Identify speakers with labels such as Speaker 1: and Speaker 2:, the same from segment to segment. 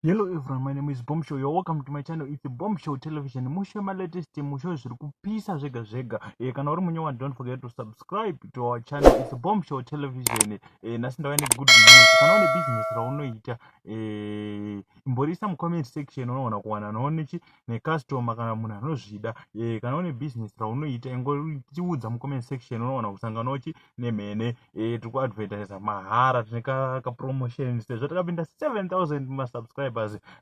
Speaker 1: Hello everyone, my name is Bomb Show. You're welcome to my channel. It's Bomb Show Television. Musho latest, musho zviri kupisa zvega zvega. Kana uri munyowa, don't forget to subscribe to our channel. It's Bomb Show Television. Nhasi ndauya ne good news. Kana une business raunoita, imborisa mu comment section, unoona kuwana noonechi necustomer kana munhu anozvida. Kana une business raunoita, ingotiudza mu comment section, unoona kusanganawo chi nemhene. Tiri kuadvertisa mahara, tine kapromotion sezvo takapinda 7000 masubscribers.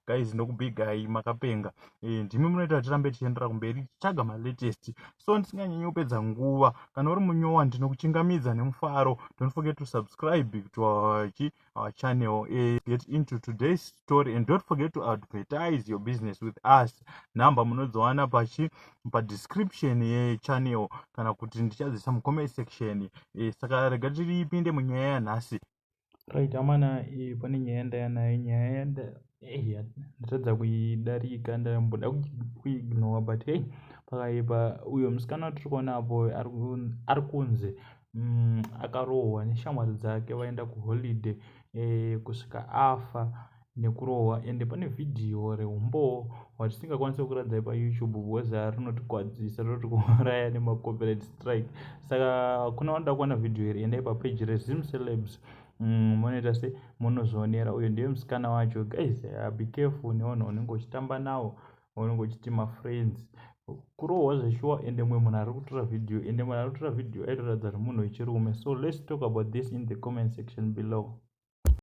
Speaker 1: Guys, ndokubigai, makapenga. Ndimi munoita kuti tirambe tichiendera kumberi tichitsvaga malatest. So ndisinganyanyi kupedza nguva, kana uri munyowa, ndinokuchingamidza nemufaro. Don't forget to subscribe to our channel. Get into today's story and don't forget to advertise your business with us. Nhamba munodziwana pachi padescription yechannel kana kuti ndichadzisa mucomment section. Saka rega tiripinde munyaya yanhasi.
Speaker 2: Right, amana, pane nyaya yandaya nayo, nyaya ndatadza kuidarika, ndamboda kuignore, but hey, pakaipa. Uyo musikana watiri kuona apo ari kunze akarohwa neshamwari dzake vaenda kuholiday, kusvika afa nekurohwa. Ende pane vhidhiyo reumbowo hwatisingakwanisi kuratidzai paYouTube because rinotikwadzisa, rinotikuuraya nemacopyright strike. Saka kuna vanoda kuona vhidhiyo iri, endai papeji reZim Celebs, munoita se munozvionera. Uyo ndiye musikana wacho. Guys, be careful nevanhu vanenge uchitamba navo, vanenge uchiti mafriends. Kurohwa zveshuwa, ende mumwe munhu ari kutora vhidhiyo, ende munhu ari kutora vhidhiyo aitoratidza kuti munhu wechirume. So let's talk about this in the comment section below.